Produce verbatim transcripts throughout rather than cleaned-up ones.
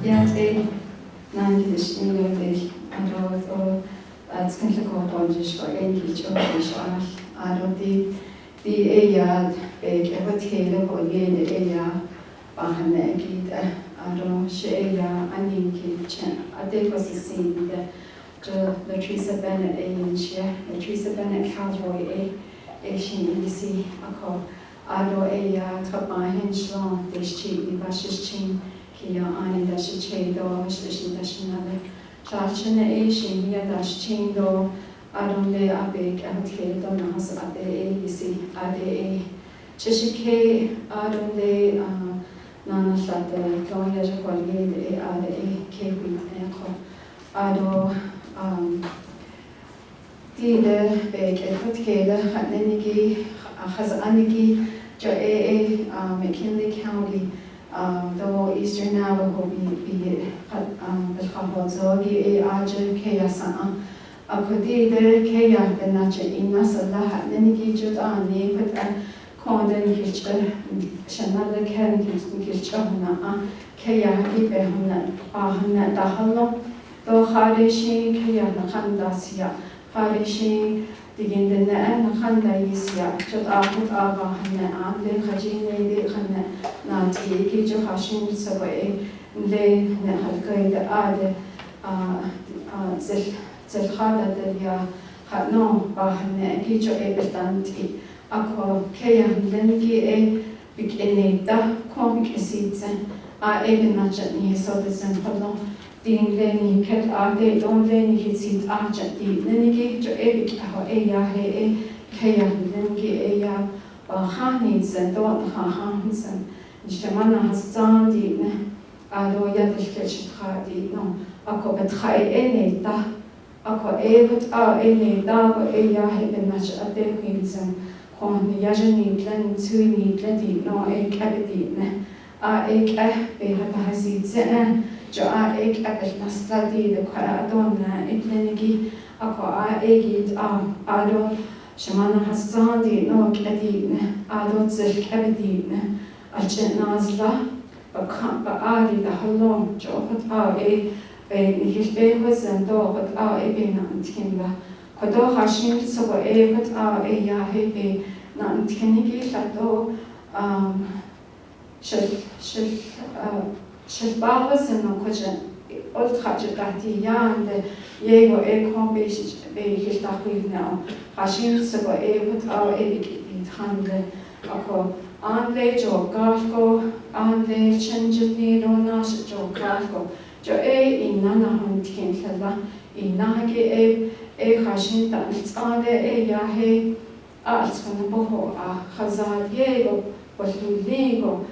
Ïa te nan ki shini lo te aro to at kan la ko pon ji shwa en ki cho ki shwa aro ti ti e ya pe ke ba te lo ko ye ne e ya ba han ne ki ta aro she e ya aning ki chen ate ko si sin te to Latresa Bennett e yin shia Latresa Bennett Cowboy e e shin ni si ako aro e ya ta ba hin shlong te shi ni ba shi chin ki ya ani da shi che do shi shi da shi na le. Sha shi ne e shi ya da shi chin do aro le a pe ka te do na has a te e ni si a te e. Shi shi ke aro le a na na sa te do ya je ko le de e a de e ke wi e ko aro um Ti de pe ke thot ke de hat ne ni ki has an ni ki jo e e McKinley County do Eastern Navajo bi bi hat bel ka ho zo ki e a je ke ya sa a a ko ti de ke ya de na che in na sa la hat ne ni ki jo ta ni pet a ko de ni ki che sha na de ke ni ki che na a ke ya ki pe han na pa han na ta han lo. To khare shi khaya na khan da sia, khare shi tigin den na na khan da yi sia, chot a khut a ba han na a le khaji ne de khan na na ti ki chu kha shin sa ba e le na hal kai da a de a a zel zel kha da de ya kha no ba han na ki chu e betan ti a ko khaya len ki e Bik ene ta khong bik esi tsen a e bin na chat ni so de sen phalong. Ting le ni khet a de don le ni hi sit a chat ti ne ni ki cho e bik a ho e ya he e khe ya ni ki e ya ba ha ni sen do ha ha ni sen. Ni shama na ha san ti ne a do ya de khet shi kha ti no a ko bet kha e e ne ta. A ko e hut a e ne ta ko e ya he ben na cha a te hin sen. Khong ni ya je ni tlen chu ni tlen ti no e ka ti ne. A e ka pe ha ta ha si tse ne. Jo a e ka pe na sta ti de ko a don na e tlen ki. A ko a e ki a a do shama na ha san ti no ka ti ne. A do tse ka ti ne. A che na zla. Ba kha ba a li da halong jo hut a e pe ni his pe hut sen do hut a e pe na an thin la. Ko do ha shin so ko e hut a e ya he pe na an thin ki la do um shel shel uh shel ba hut sen no ko chen ol kha che ta ti ya an de ye ko e khong pe shi pe his ta hui na ha shin so ko e hut a e pe ki than de. Ako an le jo kal ko an le chen jin ni do na shi jo kal ko jo e in na na hon thin thla la in na ki e e kha shin ta tsa le e ya he a chun bo ho a kha za ye ko bo lu li ko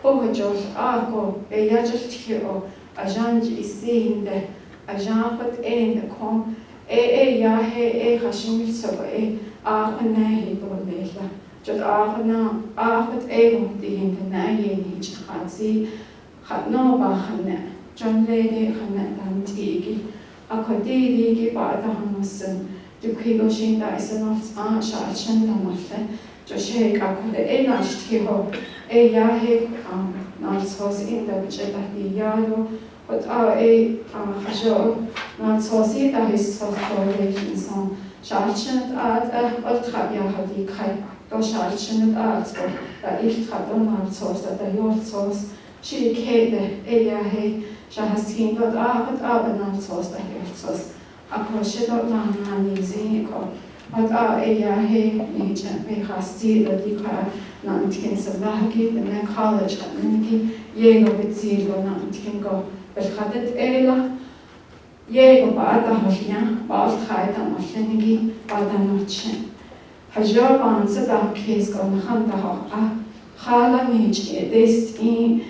bo ho jo a ko e ya jo thi o a jan ji si hin de a jan ko e de ko e e ya he e kha shin so e a ko na hi ko le la. Chot a hna a hut e hung ti hin hna ye ni chi kha si khat no ba hna chon le de hna dan ti ki a kho ti di ki ba ta hang sun tu khi ko shin da isa no a sha chen da ma le cho she ka ko de e na shi ho e ya he a na so si in da che da ti ya lo Kot a e a hajo na so si ta his so ko le so sha chen a a ol kha ya ha di khai to sha chen a ko ta il kha to na so sa ta yo so shi ke de e ya he sha ha sin to a kot a na so sa yo so a ko she to na na ni zi ko Hot a e ya he ni chen pe ha si lo di kha na an thin sa la ki na college ka ni ki ye lo bit si lo na an thin ko bel kha det e la ye ko ba ta ha nya ba khai ta ma ni ki ba ta no chen. Ha jo ban sa ta case ko na khan ta ha a kha la ni che de si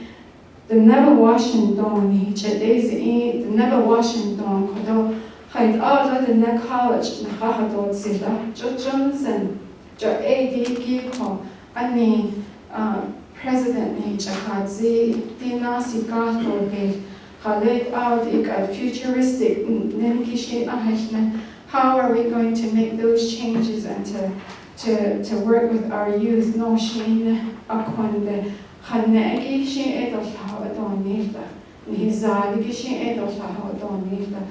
The Nava Washington ni che dei zi i The Nava Washington ko do hai ta la The Na College na ha ha do zi la cho Johnson cho A D ki ko ani president ni cha ka zi ti na si ka ko be ha le out i ka futuristic nen ki shi a hai na how are we going to make those changes and to to to work with our youth no shi ne a kon de Khan ne ki shi e to hlau e to ni ta. Ni za ni ki shi e do sa ho do ni the,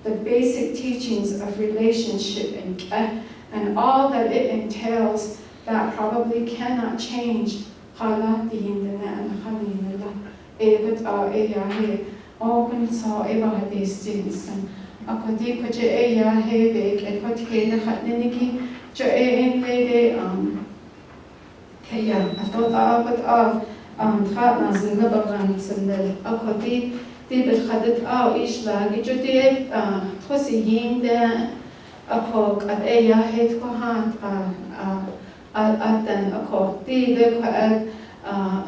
the basic teachings of relationship and, eh, and all that it entails that probably cannot change. Hala di hin de na an kha ni na la. E but a e ya he. O kun so e ba ha de stin san. A ko di ko je e ya he be ke ko ke na khat ni ni ki. Jo e en le de, um, Kaya, a tot a, a kot a, um, kha na zin na ba ngan sandal. A ko ti, ti bet kha det a, ish la, ki chu ti, a, tho si yin de, a ko kat e ya he tho ha, a, a, a, a tan, a ko ti de ko a, a,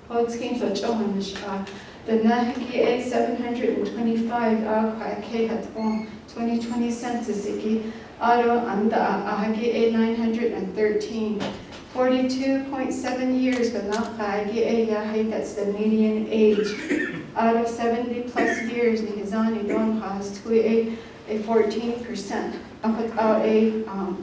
ho skin so chong an sh a. The na ki e seven hundred and twenty-five a, ko a ke hat on. Twenty twenty census iki, aro anta a, a hagi e nine hundred and thirteen. Forty-two point seven years ba nap ka hagi e ya he, that's the median age. Out of seventy plus years ni hizani don has tui e, a fourteen percent. Akot a e, um,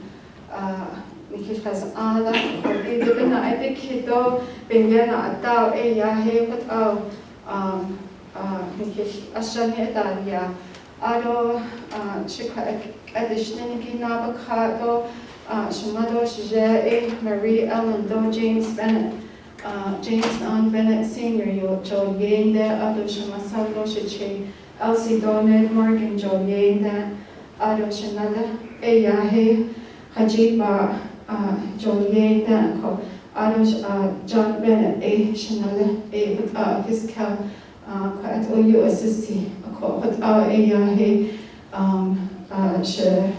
uh, ni ki khas ala, akot e de na e de kido, ben ya na atau e ya he, akot a, um, uh, ni ki asan he ta ya. Aro, ah, shi kha ek-, additional ki na ba kha do, ah, shi ma do shi je e Marie Ellen do James Bennett, ah, James Allen Bennett Senior yo jo yen de, aro shi ma san do shi che Elsie Donald Morgan jo yen de, aro shi na de e ya he Haji ba, ah, jo yen de ko, aro shi, ah, John Bennett e shi na de e but, ah, his cow. Ah, ko at o yo assist ko, ko at a e ya he, um, ah, she,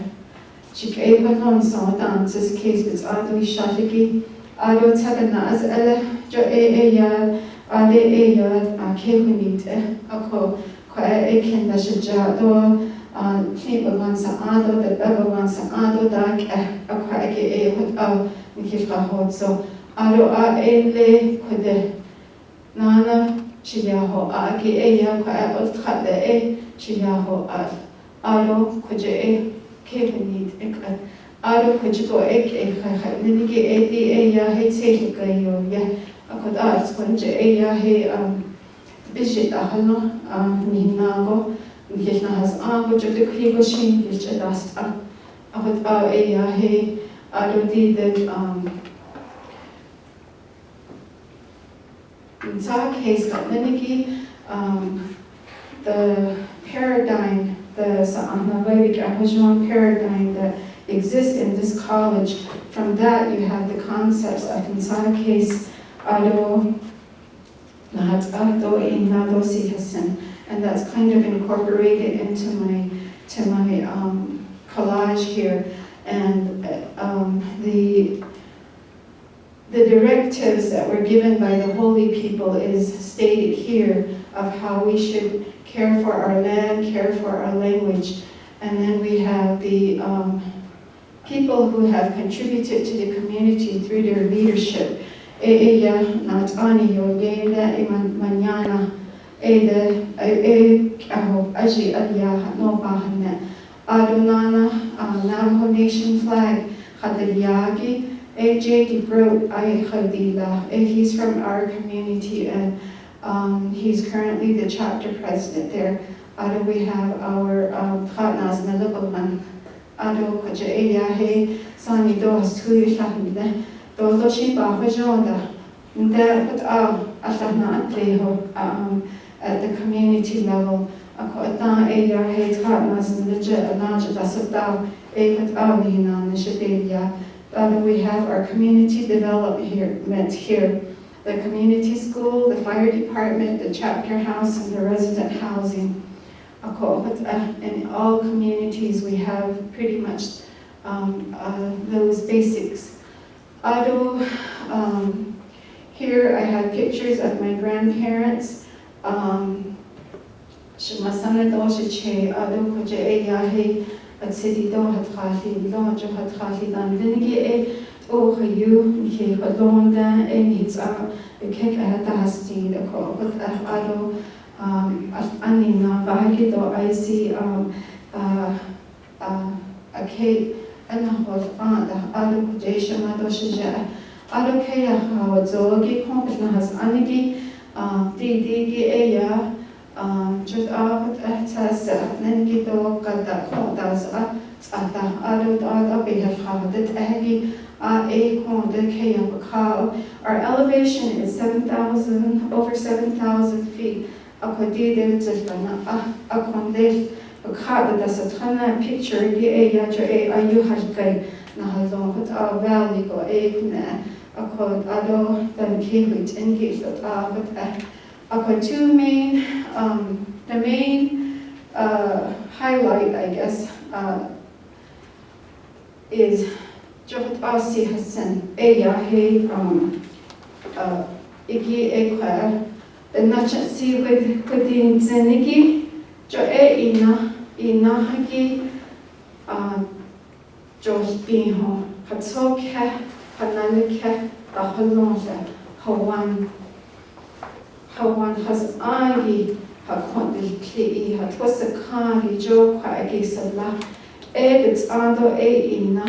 she ke ko non so dan sis case bit a do sha ki. A do ta na as ele, jo e e ya, a de e ya, a ke hunit e, a ko, ko e e ken da she ja do, a, ki ba man sa a do, da ba man sa a do da ke, a ko e ke e hot a, ni ki ka hot so. A do a e le, ko de, Nana, chilia ho a ki e ya ko a ol khat de e, chilia ho a, aro ko je e, ke ko ni e ka, aro ko je ko e ke khai khai ni ki e di e ya he che ki ka yo ya, a ko a ko je e ya he, um, bishit a halo, um, ni na ko, ni na has a ko je de ki ko shin ki je das a, a ko a e ya he, aro di de, um, In sa case ka niki, um, the paradigm, the sa ana Vedic Ahriman paradigm that exists in this college, from that you have the concepts of in sa case, ado, nahat ado, in nado si hasen. And that's kind of incorporated into my, to my, um, collage here. And, uh, um, the The directives that were given by the holy people is stated here of how we should care for our land, care for our language. And then we have the, um, people who have contributed to the community through their leadership. E, e, ya, nat ani yo, ye, da, e, man-, manana, e, da, e, e, aho, aji, alia, no, pa, han, ne. Adonana, uh, Navajo Nation flag, Khadriagi, A J DeGroat, I Khadila. Eh, he's from our community and, um, he's currently the chapter president there. Ado we have our, um, Khatnas Nalabangman. Ado kaja eya he, sani do has thui sahmile. Do do shi ba ho jo da. Nda kut a, a sahna at le ho, um, at the community level. A ko ata e ya he tha na sin le je a na je da sa ta e kut a ni na ne she te ya. But we have our community develop here, met here. The community school, the fire department, the chapter house, and the resident housing. A ko kut a, in all communities we have pretty much, um, uh, those basics. Ado, um, here I have pictures of my grandparents. Um, shi ma san le do shi che, ado ko je e ya he, at se di do hat kha hi, do jo hat kha hi dan. Then ki e, o ko yu, ki ko don da, e ni cha, e ke ka ta has di, da ko, ko ta ado, um, at ani na ba ki do I see, um, uh, a, a ke, ana hol a da, ado ko je shi ma do shi je. Ado ke ya ha zo ki kong na has ani ki, a, di di ki e ya, Um, chut a kut eh cha sa nen ki to ka ta khong ta sa a ta a do ta ta pe ha kha de eh ki a e khong de ke ya kha. Our elevation is seven thousand, over seven thousand feet. A ko di de chut ta na a a khong de kha de ta sa thana picture ki e ya cho e a yu har kai na ha long kut a valley ko e ne a ko a do tan ke hui chen ki sa ta kut eh. Okay, two main, um, the main uh, highlight, I guess, uh, is Joghat Asi Hassan. Eya he, um, uh, iki e kwa, uh, nacha si with kudin zeniki, jo e ina, ina haki, uh, Jolpi ho, ha tsok he, ha nalik he, ta ha long he, ha wan, ha wan ha zai gi, ha khon dil kli i, ha twa sa kha gi jo kwa gi sa la. E bit an do e ina,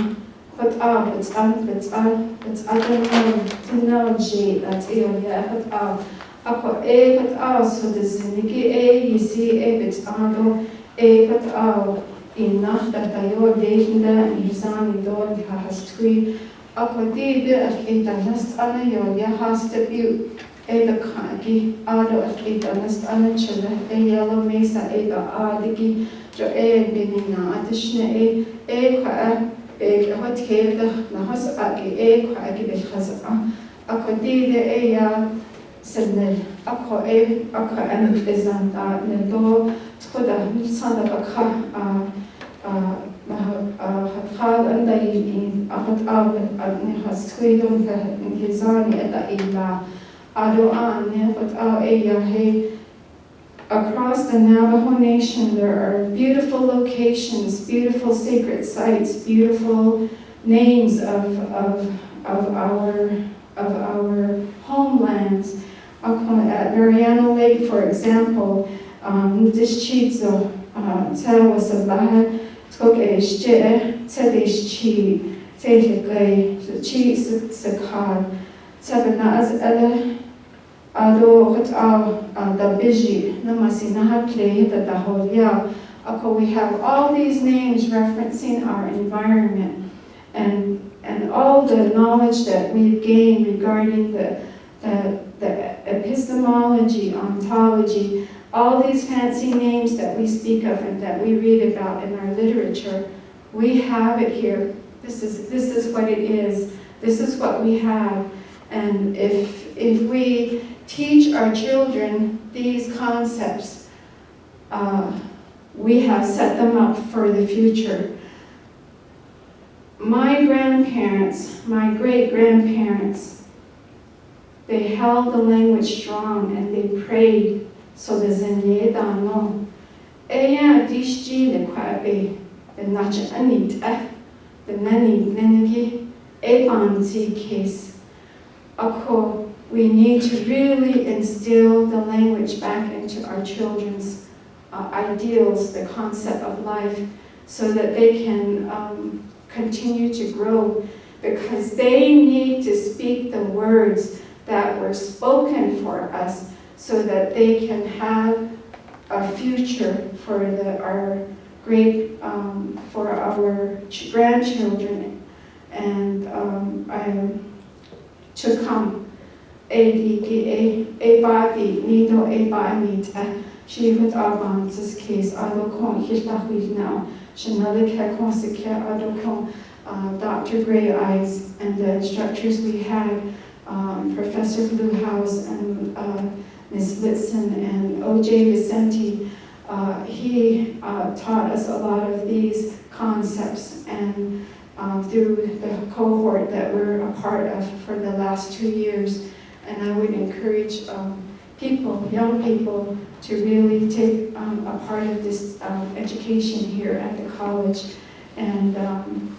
bit a, bit an, bit a, bit a do no, do no ji, la ti o ya, bit a. A ko e bit a, so de ziniki e, yi si e bit an do, e bit a, ina, ta ta yo de hinda ni zan ni do ni ha has tui. A ko di de a ke ta nas ana yo ya has te piu. E ta ka ki a do a ke ta nas ana chela e yellow mesa e ta a de ki jo e bi ni na a te shne e e ka a e ke hotel da na has a ke e ka a ke be has a. A ko di de e ya Senel, a ko e, a ko an e zan ta ne do, ko da ni sa da ka kha, a, a, na ha, a, ha kha an da i, i, a, ha, a, a, ni ha sui don ka, ni zan ni e da i la. A do a ne, ha, a, e ya he. Across the Navajo Nation, there are beautiful locations, beautiful sacred sites, beautiful names of, of, of our of our homelands. Akwa at Mariana Lake, for example, um, this chizo, uh, tsawa sabaha, tok e shche, tsade shi, tsade kai, chi sakad, tsabana as ele, ado hot a, uh, da biji, namasina ha kle, da da holia. Akwa, we have all these names referencing our environment. And, and all the knowledge that we've gained regarding the, the, the epistemology, ontology, all these fancy names that we speak of and that we read about in our literature, we have it here. This is, this is what it is. This is what we have. And if, if we teach our children these concepts, uh, we have set them up for the future. My grandparents, my great-grandparents, they held the language strong and they prayed so the zenye dano. Eya dishji le kwa be, the nacha anit eh, the nani nengi, e ban zi case. Akwa, we need to really instill the language back into our children's uh, ideals, the concept of life, so that they can, um, continue to grow, because they need to speak the words that were spoken for us so that they can have a future for the, our great, um, for our ch-, grandchildren and, um, I, to come. A D K A, a body, ni do a body, uh, she would have on this case, I do con hit that we now. Chanel Kekon Sike, I do con, uh, Doctor Gray Eyes, and the instructors we had, um, Professor Bluehouse and, uh, Miss Litson and O J Vicente. Uh, he, uh, taught us a lot of these concepts and, uh, through the cohort that we're a part of for the last two years. And I would encourage, um, people, young people, to really take, um, a part of this, um, education here at the college. And, um,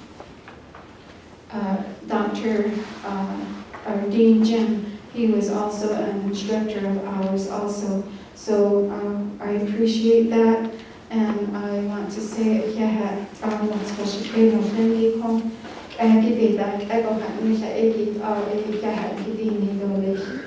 uh, Doctor, uh, or Dean Jim, he was also an instructor of ours also. So, um, I appreciate that, and I want to say, yeah, um, special, eh, no, thank you, Kong. Eh, ki te da, eh, ko ha, ni sa, eh, ki, uh, eh, ki ha, ki di ni do le.